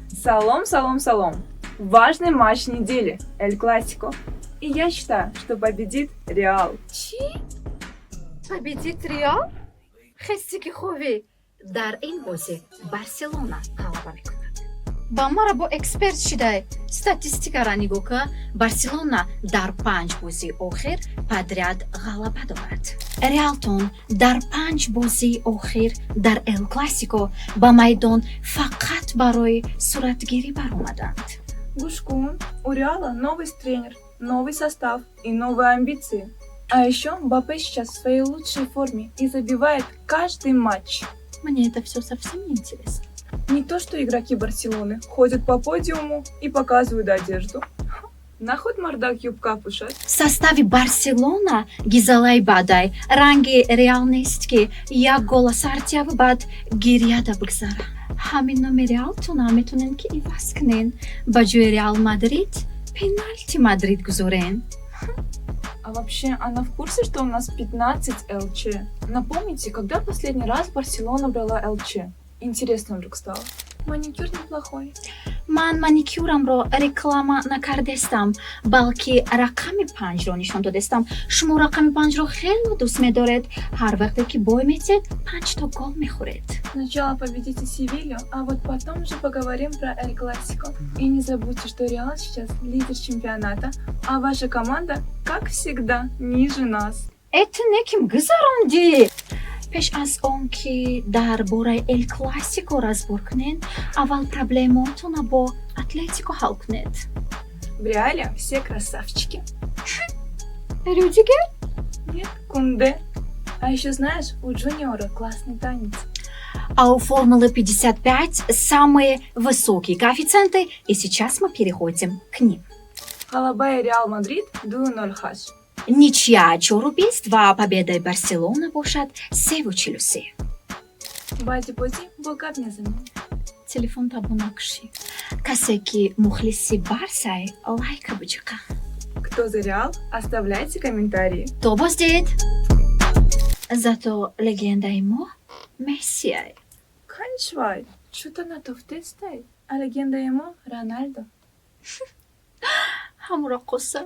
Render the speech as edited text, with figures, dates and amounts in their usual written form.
Салом, салом, салом. Важный матч недели – Эль Классико. И я считаю, что победит Реал. Чӣ? Победит Реал? Хести ки ховӣ. Дар ин бозӣ Барселона ғалаба мекунад. Ба мара бо эксперт шидай. Статистикаро нигоҳ ка. Барселона дар панҷ бозии охир подряд ғалаба дорад. Реалтон дар панҷ бозии охир дар Эл Классико ба майдон фақат барои суратгирӣ баромаданд. Гӯш кун, у Реала новый тренер, новый состав и новые амбиции. А еще Мбаппе сейчас в своей лучшей форме и забивает каждый матч. Мне это все совсем не интересно. Не то что игроки Барселоны ходят по подиуму и показывают одежду. Наход мардак юбка пӯшад. Состави Барселона гизалаи бадай, ранги Реал нест, ки як гола сартияву баъд гиряда бигзара. Ҳамин номи Реалтона метонем, ки иваз кунен, ба ҷои Реал Мадрид Пеналти Мадрид гузорен. А вообще, она в курсе, что у нас 15 ЛЧ? Напомните, когда последний раз Барселона брала ЛЧ? Интересно вдруг стало. Маникюр неплохой. Ман маникюрамро реклама накардестам, балки рақами панҷро нишон додестам. Шумо рақами панҷро хеле дӯст медоред. Ҳар вақте ки бой метиҳед, панҷто гол мехӯред. Сначала победите Севилью, а вот потом уже поговорим про Эль Классико. И не забудьте, что Реал сейчас лидер чемпионата, а ваша команда, как всегда, ниже нас. Эт неким гузарондӣ. Пеш аз он ки дар бораи Эл Классико разбор кунед, аввал проблемотона бо Атлетико ҳал кунед. В Реале все красавчики. Рюдигер? Нет, Кунде. А еще, знаешь, у Джуниора классный танец. А у Формулы 55 самые высокие коэффициенты, и сейчас мы переходим к ним. Ғалабаи Реал Мадрид 2-0 8. Ничья 4-20 ва победаи Барселона бошад 3-43. Баъди бозӣ бо гап мезанем. Телефон табо накушӣ. Касе ки мухлиси Барсай, лайка биҷиқа. Кто за Реал, оставляйте комментарии. То боздид. Зато легендаи мо Мессиай. Канчвай, чӯта натофтестай. А легендаи мо Рональдо. Ҳамуро қоса.